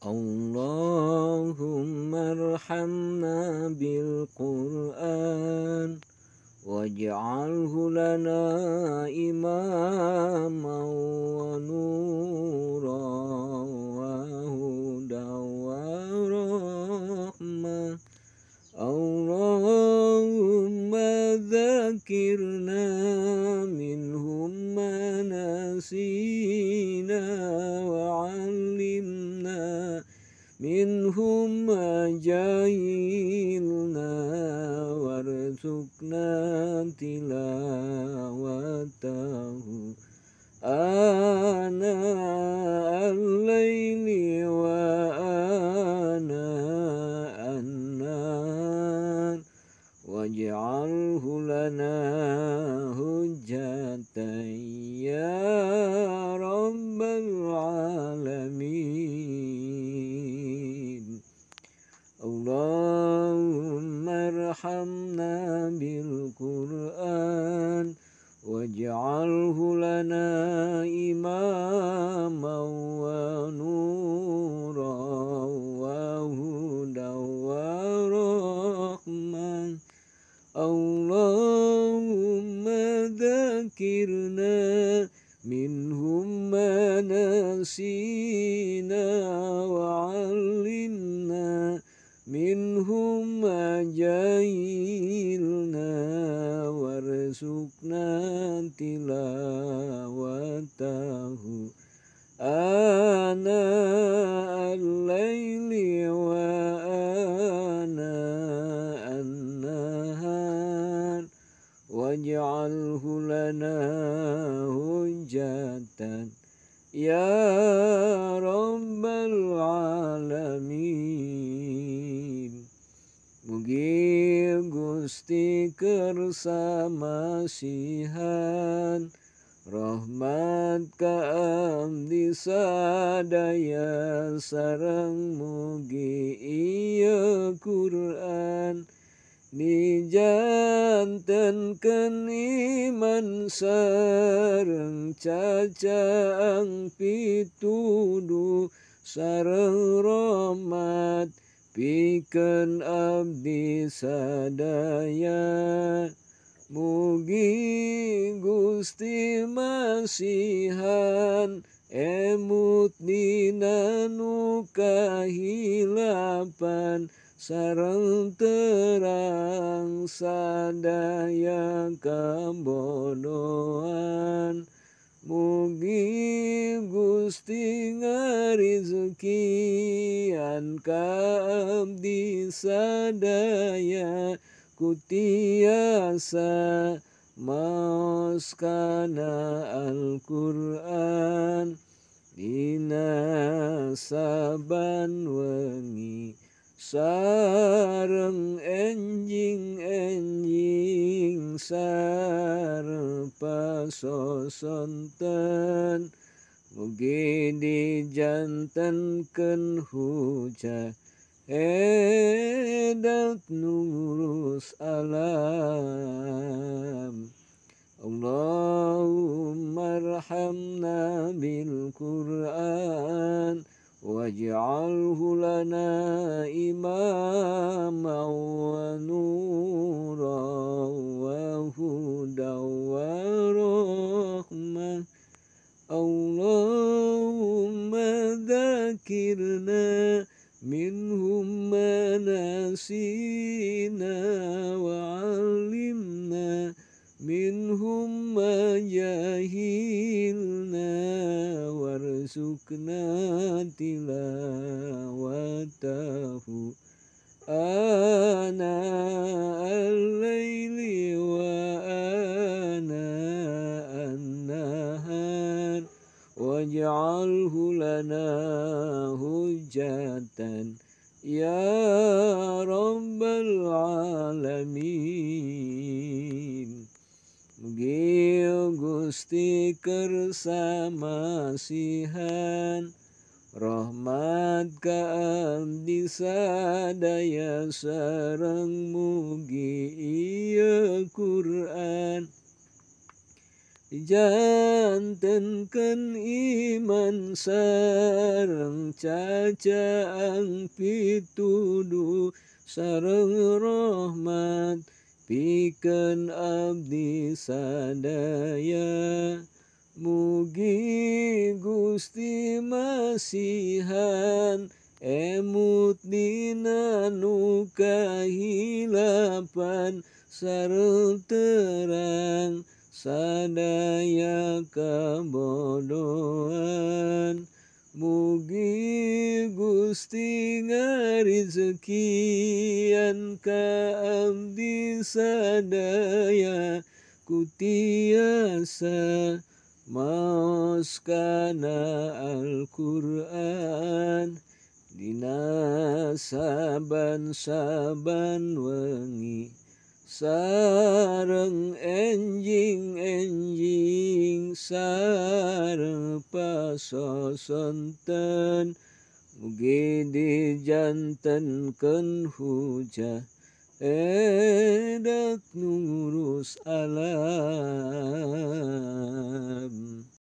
Allahumma arhamna bil Qur'an waj'alhu lana imaman wa nuran wa hudan wa rahmah. Allahumma dzakirna minhum ma nasina wa 'allimna minhum ma jahilna warzuqna tilawatahu ana al-laili wa ana an-nahar waj'alhu lana hujjatan ya rabbal alamin. Allahumma arhamna bil Qur'an waj'alhu lana imaman wa nuran wa hudan wa rahmah. Allahumma dzakirna minhum ma nasina wa 'allimna minhum ma jahilna warzuqna tilawatahu ana al-laili wa ana an-nahar waj'alhu lana hujjatan ya rabbal alamin. Mugi Gusti kersa masihan rahmat ka abdi sadaya sareng mugi ieu Quran dijantenkeun iman sareng cacaang pituduh sareng rahmat pikeun abdi sadaya. Mugi Gusti masihan emut dina nu kahilapan sareng terang sadaya kabodohan. Mugi Gusti ngarizkian ka abdi sadaya kutiasa maos kana Al-Qur'an dina saban wengi sareng enjing-enjing sareng pasosonten. Mugi dijantenkeun hujah edat nurus alam. Allahumma arhamna bil Qur'an waj'alhu lana imaman wa nuran wa hudan wa rahmah. Allahumma dzakirna minhum ma nasina wa 'allimna minhum ma jahilna warzuqna tilawatahu ana al-laili wa ana an-nahar waj'alhu lana hujjatan ya rabbal alamin. Mugi Gusti kersa masihan rahmat ka abdi sadaya sareng mugi ieu Quran Jantenkeun iman sareng cacaang pituduh sareng rahmat pikeun abdi sadaya. Mugi Gusti masihan emut dina nu kahilapan sareng terang sadaya kabodohan. Mugi Gusti ngarizkian ka abdi sadaya ku tiasa maos kana Al-Qur'an dina saban-saban wengi sareng enjing-enjing sareng pasosonten. Mugi dijantenkeun hujah edak ngurus alam.